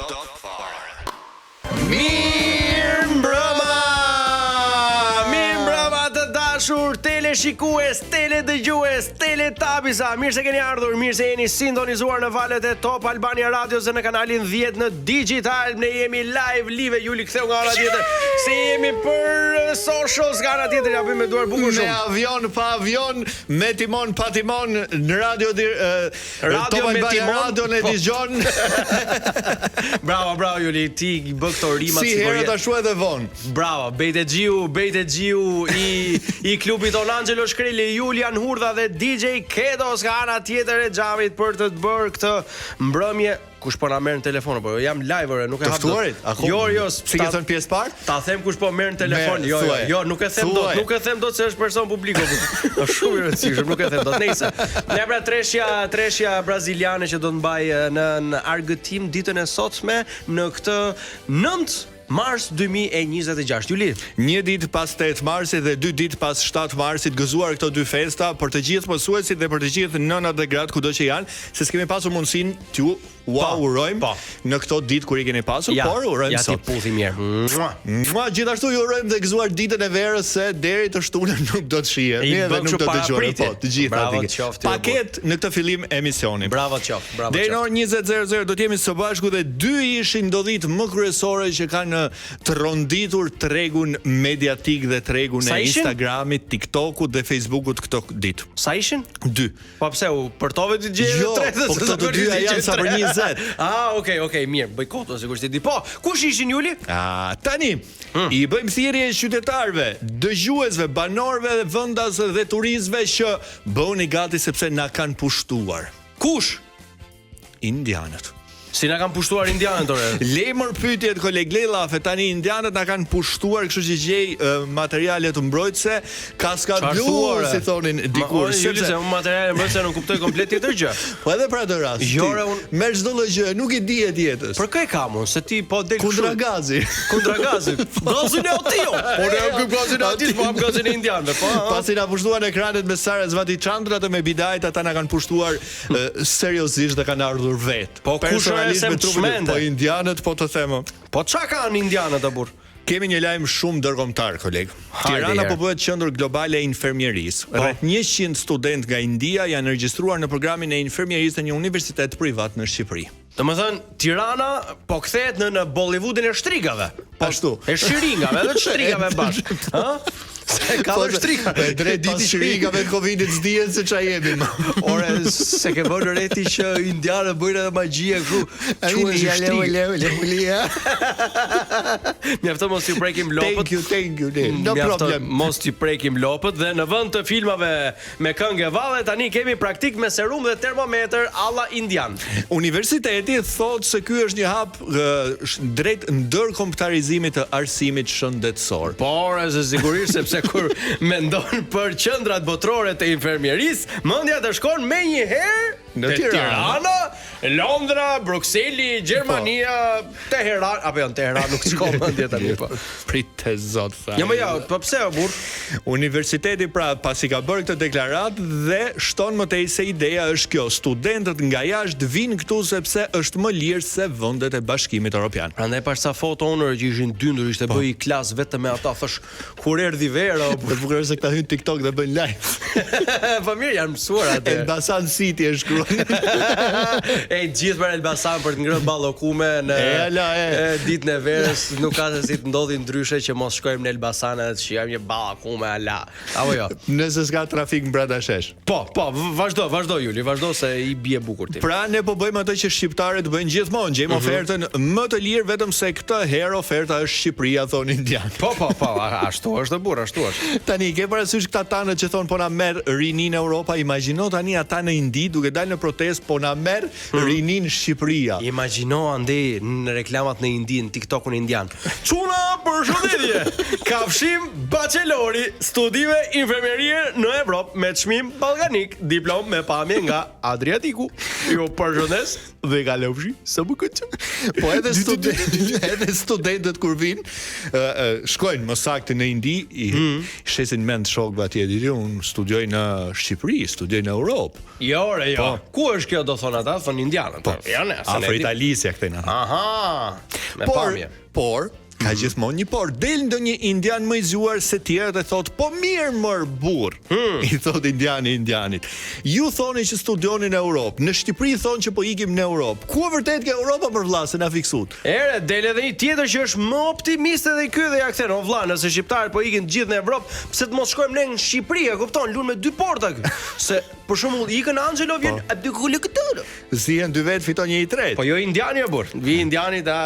Stop fare. Mirëmbrëma! Mirëmbrëma të dashur teleshikues, teledëgjues, teletabisa. Mirë se keni ardhur, mirë se jeni sintonizuar në valët e Top Albania Radios dhe në kanalin 10 në Digital. Ne jemi live, live, Juli ktheu nga ana tjetër. Se jemi për eh, socials nga ana tjetër, ja bëjmë me duar bukur Me shumë. avion, pa avion, me timon, pa timon, në radio dir, uh, Radio Top me Albania timon, Radio në po. Dijon. Bravo, bravo Juli, ti i bë këto rimat si sikur herët je- ashtu edhe vonë. Bravo, Bejtexhiu, Bejtexhiu i i klubit ton Angelo Shkreli, Julian Hurdha dhe DJ Kedos nga ana tjetër e xhamit për të të bërë këtë mbrëmje. Kush po na merr në telefon apo jo? Jam live ore, nuk e Të hap dot. ftuarit? Akoma? Jo, jo, Si ke ta- thënë pjesë parë? Ta them kush po merr në telefon. Merr, Jo, jo, thuaj. jo, nuk e them dot, Thuaj. nuk e them dot se është person publik. o, po. Është shumë i rëndësishëm, nuk e them dot. Nejse. Ne pra treshja, treshja braziliane që do të mbaj eh, në në argëtim ditën e sotme në këtë 9 mars 2026. Juli, Një ditë pas 8 marsit dhe dy ditë pas 7 marsit gëzuar këto dy festa për të gjithë mësuesit dhe për të gjithë nënat dhe gratë kudo që janë, se s'kemi pasur mundësinë t'ju ua Po, urojmë po. në këto ditë kur i keni pasur, ja, por urojmë ja ti sot. puthi mirë. Mua. Mua gjithashtu ju urojmë dhe gëzuar ditën e verës se deri të shtunën nuk do të shihemi I edhe bën nuk kështu do të dëgjojmë. parapritje. Po, të gjitha Bravo ti ke. qoftë, jo, Paket në këtë fillim emisioni. Bravo qoftë, bravo Deri në qoftë. orën 20:00 do të jemi së bashku dhe dy ishin ndodhit më kryesore që kanë tronditur tregun mediatik dhe tregun Sa e ishin? Instagramit, TikTokut dhe Facebookut këto ditë. Sa ishin? Dy. Po pse u përtove ti gjeje Jo, tre? po këto të dyja janë sa për 20. Ah, okay, okay, mirë, bojkoto sigurisht e di. Po, kush ishin Juli? A, tani, Hmm. i bëjmë thirrje qytetarëve, dëgjuesve, banorëve dhe vendasve dhe turistëve që bëhuni gati sepse na kanë pushtuar. Kush? Indianët. Si na kanë pushtuar indianët ore? Lejmër pyetjet koleg Lejllafe, tani indianët na kanë pushtuar, kështu që gjej uh, materiale të mbrojtëse, kaska Çfarë blu, thua, ore? si thonin dikur, Ma, ore, Juli, se unë materiale mbrojtëse nuk kuptoj komplet tjetër gjë. Po edhe për atë rast. Jo, ti ore, unë- merr çdo lloj gjë, nuk i dihet jetës. Për kë e kam unë? Se ti po del Kundra kështu- gazi. Kundra gazi. Gazin e atij. jo. Po ne ky gazin e atij, po am gazin e indianëve, po. a? Pasi na pushtuan ekranet me Sara Zvati Chandra dhe me Bidajt, ata na kanë pushtuar e, seriozisht dhe kanë ardhur vet. Po, kush ore, Personalisht se me më trupin, çmende? po indianët po të them. o. Po çka kanë indianët o burr? Kemi një lajm shumë ndërkombëtar, koleg. Hajde, Tirana herë. po bëhet qendër globale e infermierisë. Po. Rreth 100 studentë nga India janë regjistruar në programin e infermierisë në një universitet privat në Shqipëri. Domethënë Tirana po kthehet në në Bollywoodin e shtrigave. Po, Ashtu. E shiringave, edhe të shtrigave bashkë. Ë? Se ka Po, dhe shtriga. Po, drejt pas shringave të Covidit s'dihet se ç'a jemi më. Ore, se ke vënë re ti që indianët bëjnë edhe magjie kështu. Quhen si shtrigë. leu, leu, leu. Mjafton mos i prekim lopët. Thank you, thank you. No Mjafton problem. Mos t'i prekim lopët dhe në vend të filmave me këngë e valle tani kemi praktik me serum dhe termometër alla indian. Universiteti thotë se ky është një hap ë, sh- drejt ndërkombëtarizimit të arsimit shëndetësor. Por se sigurisht sepse kur mendon për qendrat botërore të infermierisë, mendja të shkon menjëherë Në te Tiranë. Tirana, Londra, Brukseli, Gjermania, Po. Teheran, apo jo, në Teheran nuk shkon mendja tani po. Prit të zot tha. Jo, më jo, po pse o burr? Universiteti pra pasi ka bërë këtë deklaratë dhe shton më tej se ideja është kjo, studentët nga jashtë vinë këtu sepse është më lirë se vendet e Bashkimit Evropian. Prandaj pash sa foto unë që ishin dyndur, ishte Po. bëj klas vetëm me ata, thosh kur erdhi vera o Dhe bukur është se këta hynë TikTok dhe bëjnë live. Po mirë janë mësuar atë. Elbasan City e shkruan. e gjithë për Elbasan për të ngrënë ballokume në E, ala, e. e, ditën e verës, nuk ka se si të ndodhi ndryshe që mos shkojmë në Elbasan edhe të shijojmë një ballokume ala. Apo jo. Nëse s'ka trafik mbrapa shesh. Po, po, v- vazhdo, vazhdo Juli, vazhdo se i bie bukur ti. Pra ne po bëjmë atë që shqiptarët bëjnë gjithmonë, gjejmë Mhm. ofertën më të lirë vetëm se këtë herë oferta është Shqipëria thonë indian. Po, po, po, a- ashtu është burr, ashtu është. Tani ke parasysh këta tanët që thon po na merr rinin Europa, imagjino tani ata në Indi duke dalë në protestë po na merr Mhm. rinin Shqipëria. Imagjino andej në reklamat në Indi, në TikTokun indian. Çuna, përshëndetje. Kafshim bachelori, studime infermierie në Evropë me çmim ballkanik, diplomë me pamje nga Adriatiku. Ju përshëndes dhe kalofshi sa më këtu. Po edhe studentët, edhe studentët kur vinë, ë, ë, shkojnë më saktë në Indi, i Mhm. shesin mend shokëve atje, di unë studioj në Shqipëri, studioj në Europë. Jo, ore, jo. Po. Ku është kjo do thon ata? Thon Indi. indianët. Po, jo, ne, afër Italisë ja kthejnë ata. Aha. Me por, pamje. Por, ka gjithmonë një por. Del ndonjë indian më i zgjuar se tjerët e thotë, "Po mirë mor burrë." Hmm. I thotë indiani indianit. Ju thoni që studioni në Europë. Në Shqipëri thonë që po ikim në Europë. Ku e vërtet ke Europa mor vlla se na fiksut? Ere, del edhe një tjetër që është më optimist edhe ky dhe ja kthen, o vlla, nëse shqiptarët po ikin të gjithë në Evropë, pse të mos shkojmë ne në Shqipëri, e kupton, lun me dy porta ky. Se për shembull ikën Angelo vjen po. Abdullah Zihen dy vetë fiton një i tretë. Po jo indiani o burr, vi indiani ta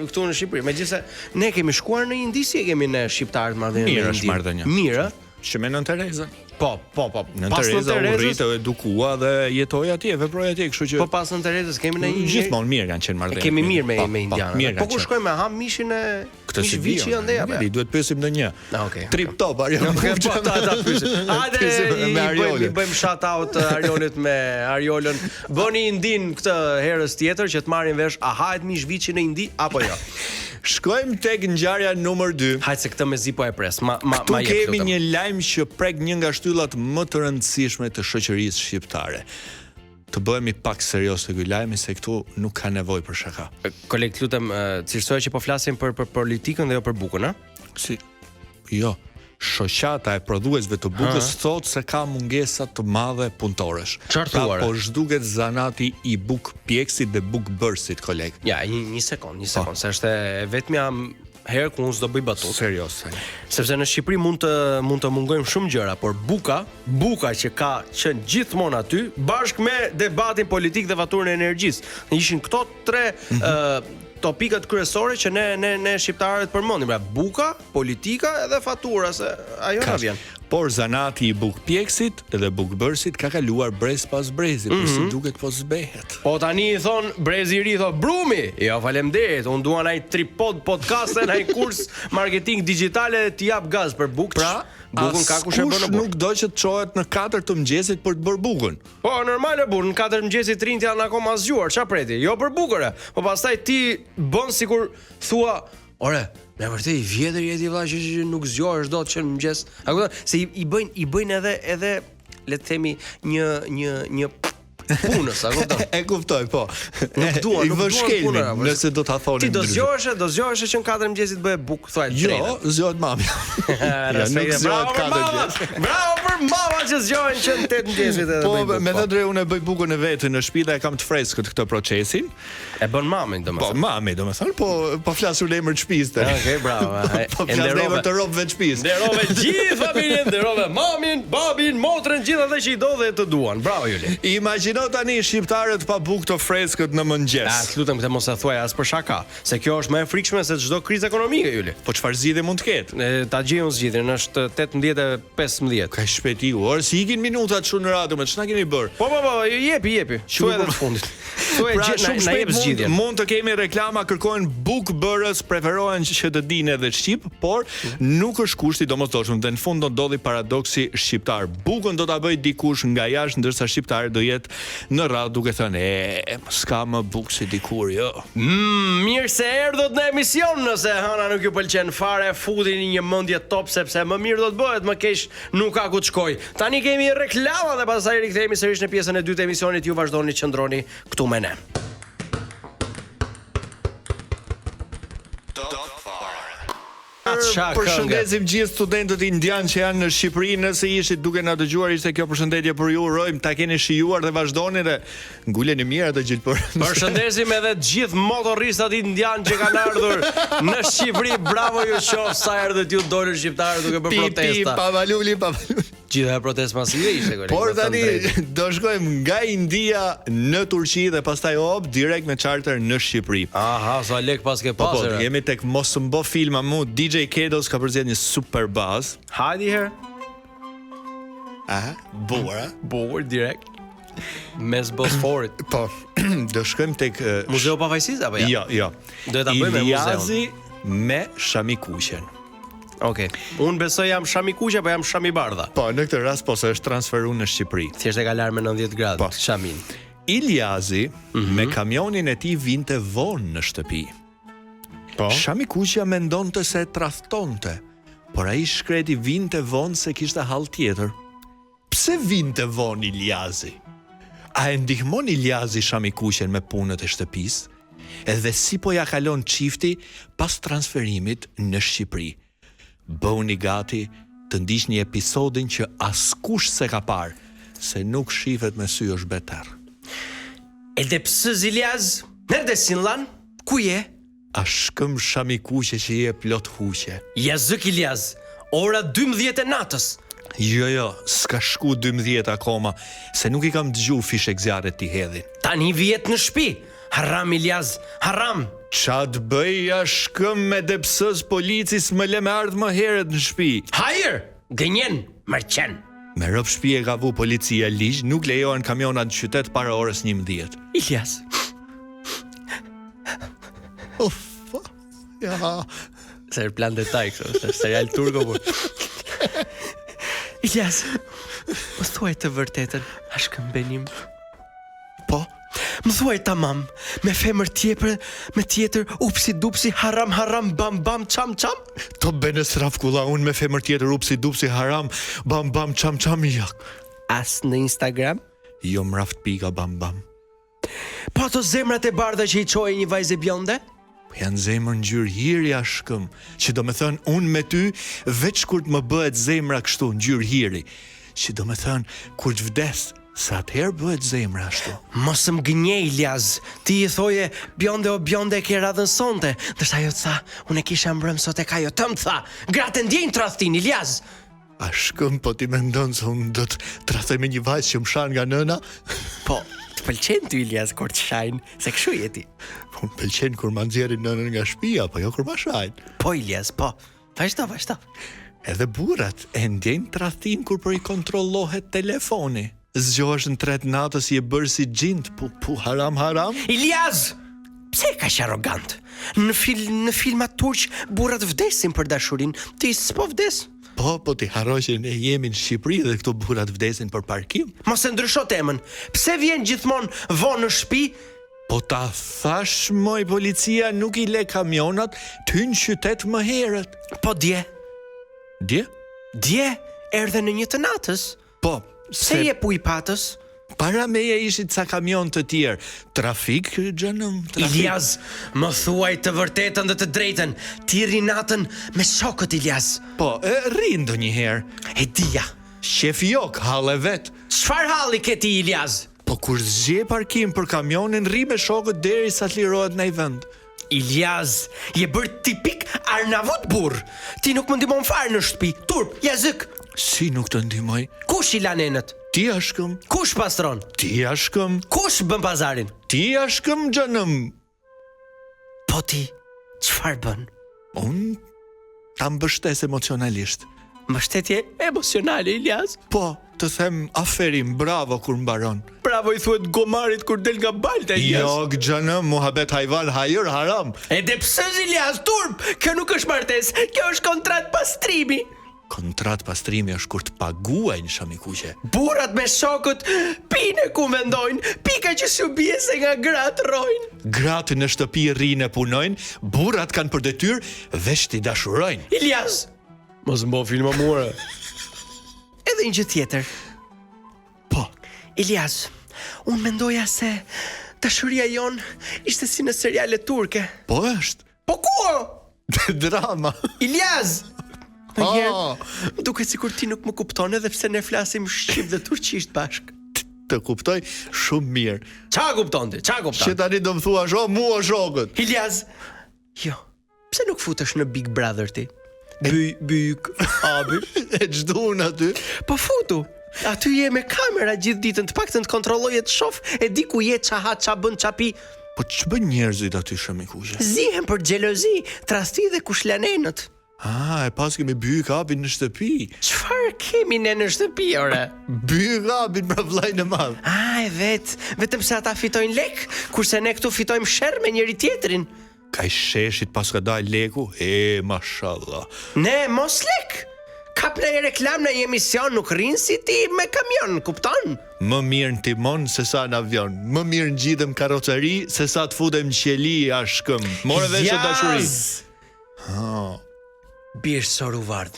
këtu në Shqipëri. Megjithëse ne kemi shkuar në Indi si e kemi ne shqiptarët marrëdhënien me Mirë është marrëdhënia. Mirë, ë? Që me Nënë Terezën. Po, po, po. Nënë Tereza u rrit, u edukua dhe jetoi atje, veproi atje, kështu që Po pas Nënë Terezës kemi ne një gjithmonë mirë kanë qenë marrëdhëniet. Kemi mirë me po, me po, indianët. Po ku shkojmë me ham mishin e Këtë si viçi andej apo? Jo? Duhet pyesim ndonjë. Ah, okay. Trip top Arion. Nuk e po ta ta pyesim. Hajde me Ariolën. I bëjmë shout out uh, Arionit me Ariolën. Bëni Indin këtë herës tjetër që të marrim vesh a hahet mish viçi në Indi apo jo. Shkojmë tek ngjarja numër 2. Hajde se këtë mezi po e pres. Ma ma ma jep. Këtu kemi një lajm që prek një nga shtyllat më të rëndësishme të shoqërisë shqiptare. Të bëhemi pak serioz te ky lajmi se këtu nuk ka nevojë për shaka. Koleg, të lutem, cilësoje që po flasim për për politikën dhe jo për bukën, a? Si? Jo. Shoqata e prodhuesve të bukës thotë se ka mungesa të madhe punëtorësh. Çfarë pra, po zhduket zanati i bukëpjekësit dhe bukëbërësit, koleg. Ja, një një sekond, një po. sekond, se është e vetmja herë ku unë s'do bëj batutë. Serioz. Sepse në Shqipëri mund të mund të mungojnë shumë gjëra, por buka, buka që ka qenë gjithmonë aty, bashkë me debatin politik dhe faturën e energjisë. Ishin këto tre mm -hmm. ë topikat kryesore që ne ne ne shqiptarët përmendim, pra buka, politika edhe fatura se ajo na vjen. Por zanati i bukëpjekësit dhe bukëbërësit ka kaluar brez pas brezi, mm -hmm. por si mhm. duket po zbehet. Po tani i thon brezi i ri thot brumi. Jo, faleminderit. Unë dua nai tripod podcast e nai kurs marketing digital e t'i jap gaz për bukë. Pra, bukën ka kush e bën. Nuk do që të çohet në 4 të mëngjesit për të bërë bukën. Po normal e burr, në 4 të mëngjesit të rinjtë janë akoma zgjuar, çfarë preti? Jo për bukën. Po pastaj ti bën sikur thua Ore, me vërtet i vjetër je ti vlla që, që nuk zgjohesh dot që në mëngjes. A kupton? Se i, i bëjnë i bëjnë edhe edhe le të themi një një një punës, a kupton? e kuptoj, po. Nuk duan, nuk duan punën, nëse do ta thonin. Ti do zgjohesh, do zgjohesh që në 4 mëngjesit bëje bukë, thuaj jo, drejtën. Jo, zgjohet mami. ja, nuk zgjohet 4 mëngjesit. Bravo për mama që zgjohen që në 8 mëngjesit edhe po, bëjnë bukë. Po, me thënë drejtë unë e bëj bukën e vetë në shtëpi dhe e kam të freskët këtë procesin. E bën mami, domethënë. Po, mami, domethënë, po po flas unë emër të shtëpisë. Okej, okay, bravo. po flas në emër të robëve të shtëpisë. Nderove gjithë familjen, nderove mamin, babin, motrën, gjithë ata që i do dhe të duan. Bravo Juli. Imagjino tani shqiptarët pa bukë të freskët në mëngjes. A, të lutem këtë mos e thuaj as për shaka, se kjo është më e frikshme se çdo krizë ekonomike, Juli. Po çfarë zgjidhje mund të ketë? E, ta gjej unë zgjidhjen, është 18 e 15. Kaq shpejt iku. Ore si ikin minutat kështu në radio, me ç'na keni bërë? Po po po, jepi, jepi. Thuaj edhe të fundit. Thuaj pra, gjë, shumë shpejt mund, mund të kemi reklama, kërkohen bukëbërës, preferohen që të dinë edhe shqip, por nuk është kusht i domosdoshëm dhe në fund do ndodhi paradoksi shqiptar. Bukën do ta bëjë dikush nga jashtë, ndërsa shqiptari do jetë në radhë duke thënë, e, s'ka më bukë si dikur, jo. Mm, mirë se erdhët në emision, nëse e hëna nuk ju pëlqen fare, futini një mendje top sepse më mirë do të bëhet, më keq nuk ka ku të shkojë. Tani kemi reklama dhe pastaj rikthehemi sërish në pjesën e dytë të emisionit. Ju vazhdoni qëndroni këtu me ne. Qa Përshëndesim gjithë studentët indianë që janë në Shqipëri, nëse ishit duke na dëgjuar, ishte kjo përshëndetje për ju. Urojmë ta keni shijuar dhe vazhdoni dhe nguleni mirë atë gjilpërën. Përshëndesim edhe të gjithë motorristat indianë që kanë ardhur në Shqipëri. Bravo ju qoftë sa erdhët ju dolën shqiptarët duke bërë protesta. Pi pi pavaluli pavaluli. Gjithë ajo protestë masive ishte koleg. Por tani do shkojmë nga India në Turqi dhe pastaj hop direkt me charter në Shqipëri. Aha, sa lek paske po, po, pasur. Po, jemi tek mos më bë filma mu DJ Kedos ka përzgjedhur një super bazë. Hajde një herë. Aha, bukur, a? Bukur direkt. Mes Bosforit. Po, do shkojmë tek Muzeu i Pafajësisë apo jo? Jo, jo. Do ta bëjmë me muzeun. Iljazi me Shamikuqen. Okej. Okay. Unë besoj jam shamikuqe, po jam shamibardha. Po, në këtë rast po se është transferuar në Shqipëri. Thjesht e ka larë me 90 gradë po. shamin. Iljazi mm -hmm. me kamionin e tij vinte vonë në shtëpi. Po. Shamikuqja mendonte se e tradhtonte, por ai i shkreti vinte vonë se kishte hall tjetër. Pse vinte vonë Iljazi? A e ndihmon Iljazi Shamikuqen me punët e shtëpisë? Edhe si po ia kalon çifti pas transferimit në Shqipëri? Bëhuni gati të ndiqni episodin që askush s'e ka parë, se nuk shifet me sy është beter. Edepsiz Iljaz, neredesin lan? Ku je? Ashkëm shamikuqe që je plot huqe. Yazık Iljaz, ora 12 e natës. Jo jo, s'ka shku 12 akoma, se nuk i kam dëgju fishekzjarret t'i hedhin. Tani vihet në shpi. Haram Iljaz, haram. Ça të bëj ashkëm edepsëz polici s'më le me ardhë më herët në shpi. Hayır, gënjen, mërqen. Me rob shpie ka vu policia ligj, nuk lejohen kamionat në qytet para orës 11. Iljaz. Uf, ja. Se er plan detaj këto, se serial turko po. Iljaz, më thuaj të vërtetën, aşkım benim. Po, Më thuaj tamam, me femër tjetër, me tjetër, upsi dupsi, haram haram, bam bam, çam çam. Tobe estağfurullah, unë me femër tjetër, upsi dupsi, haram, bam bam, çam çam, jak. As në Instagram? Jo mraft pika bam bam. Po ato zemrat e bardha që i çoje një vajze bjonde? Po janë zemër ngjyrë hiri ashkëm, që do me thënë unë me ty, veç kur të më bëhet zemra kështu ngjyrë hiri, që do me thënë kur të vdes, se atëherë bëhet zemra ashtu. Mos më gënjej Iljaz, ti i thoje bjonde o bjonde e ke radhën sonte, ndërsa ajo të tha, unë e kisha mbrëm sot e ka jo tëm tha. Gratë e ndjejnë tradhtinë Iljaz. Ashkëm, po ti mendon se unë do të tradhtoj me një vajzë që më shan nga nëna? Po, të pëlqen ty Iljaz kur të shajnë, se kështu je ti. Po më pëlqen kur ma nxjerrin nënën nga shtëpia, po jo kur ma shajnë. Po Iljaz, po. Vazhdo, vazhdo. Edhe burrat e ndjejnë tradhtinë kur po i kontrollohet telefoni. Zgjohesh në tre të natës je bërë si xhind, pu pu haram haram. Iljaz! Pse je kaq arrogant? Në fil në filmat turq burrat vdesin për dashurinë, ti s'po vdes. Po, po ti harro që ne jemi në Shqipëri dhe këtu burrat vdesin për parkim. Mos e ndrysho temën. Pse vjen gjithmonë vonë në shtëpi? Po ta thash moj policia nuk i le kamionat të hyjnë në qytet më herët. Po dje. Dje? Dje erdhe në një të natës. Po, se je ujpatës? Para meje ishin ca kamionë të tjerë. Trafik, xhanëm, trafik. Iljaz, më thuaj të vërtetën dhe të drejtën. Ti rri natën me shokët Iljaz. Po, e, rri ndonjëherë. E dija. Qef jok, hall e vet. Çfarë halli ke ti Iljaz? Po kur s'gjej parkim për kamionin, rri me shokët derisa të lirohet ndonjë vend. Iljaz, je bërë tipik arnavut burrë. Ti nuk më ndihmon fare në shtëpi. Turp, yazık. Si nuk të ndihmoj? Kush i lan enët? Ti ashkëm. Kush pastron? Ti ashkëm. Kush bën pazarin? Ti ashkëm xhanëm. Po ti, çfarë bën? Unë ta mbështes emocionalisht. Mbështetje emocionale Iljaz? Po, të them aferim, bravo kur mbaron. Bravo i thuhet gomarit kur del nga balta Iljaz. Jo, xhanëm, muhabet hajvan, hayır, haram. Edepsëz Iljaz, turp! Kjo nuk është martesë, kjo është kontratë pastrimi. Kontratë pastrimi është kur të paguajnë shamikuqe. Burrat me shokët pinë ku mendojnë, pika që s'ju bie se nga gratë rrojnë. Gratë në shtëpi rrinë e punojnë, burrat kanë për detyrë veç t'i dashurojnë. Iljaz! Mos më bo filma mua. Edhe një gjë tjetër. Po. Iljaz, unë mendoja se dashuria jonë ishte si në seriale turke. Po është. Po ku? Drama. Iljaz! Ndonjëherë, oh. më duket sikur ti nuk më kupton edhe pse ne flasim shqip dhe turqisht bashkë. Të kuptoj shumë mirë. Ça kupton ti? Ça kupton? Që tani do më thuash, o mua shokët. Iljaz. Jo. Pse nuk futesh në Big Brother ti? By, byk, abi. E ç'du unë aty? Po futu. Aty je me kamera gjithë ditën, të paktën të kontrolloj e të shoh, e di ku je, ça ha, ça bën, ça pi. Po ç'bëjnë njerëzit aty shamikuqe? Zihen për xhelozi, tradhti dhe kush lan enët. Ah, e paskemi byk abin në shtëpi. Çfarë kemi ne në shtëpi, ore? Byk abin pra vllain e madh. Ah, e vet, vetëm se ata fitojnë lek, kurse ne këtu fitojmë sherr me njëri tjetrin. Kaj sheshit paska dalë leku, e mashallah. Ne mos lek. Kap një reklamë në një emision nuk rrin si ti me kamion, kupton? Më mirë në timon se sa në avion. Më mirë ngjitem karroceri se sa të futem në qeli ashkëm. More vesh o dashuri. Ha. Bir soru var.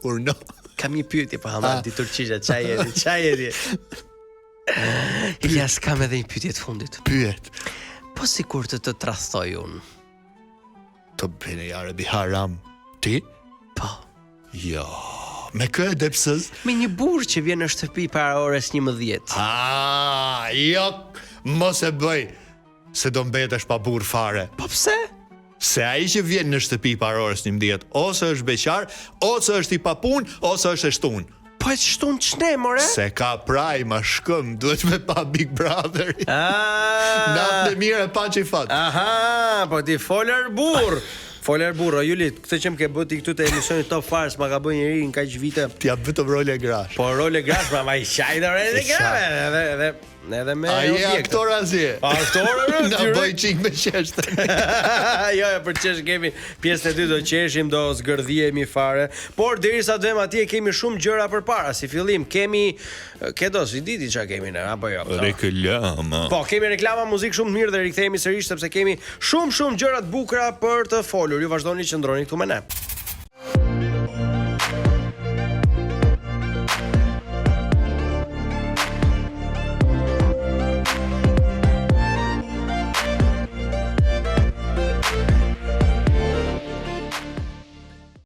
Urdhno. Kam një pyetje po hamam di turqisht, ça je ti, ça je ti? Ilyas, kam edhe një pyetje të fundit. Pyet. Po sikur të të tradhtoj unë? Të bënë ja rebi haram. Ti? Po. Jo. Me kë edepsëz? Me një burrë që vjen në shtëpi para orës 11. Ah, jo, mos e bëj se do mbetesh pa burrë fare. Po pse? Se ai që vjen në shtëpi para orës 11, ose është beqar, ose është i papunë, ose është e shtunë. Po e shtunë ç'ne more? Se ka prajma shkëm, duhet me pa Big Brother. Ah. Natën e mirë e paçi fat. Aha, po ti foler burr. Foler burr, o Juli, këtë që më ke bë ti këtu te emisioni Top Fars, ma ka bë njeri në kaq vite. Ti jap vetëm role grash. Po role grash, ma ma i qaj do role grash. Edhe edhe Edhe me A je aktor a si? Aktor ore, na bëj çik me qesh tani. jo, jo, për qesh kemi pjesën e dytë do qeshim, do zgërdhihemi fare. Por derisa të vemi atje kemi shumë gjëra përpara. Si fillim kemi ke do si di ti çka kemi ne apo jo? Reklama. Po, kemi reklama, muzikë shumë të mirë dhe rikthehemi sërish sepse kemi shumë shumë gjëra të bukura për të folur. Ju vazhdoni qëndroni këtu me ne.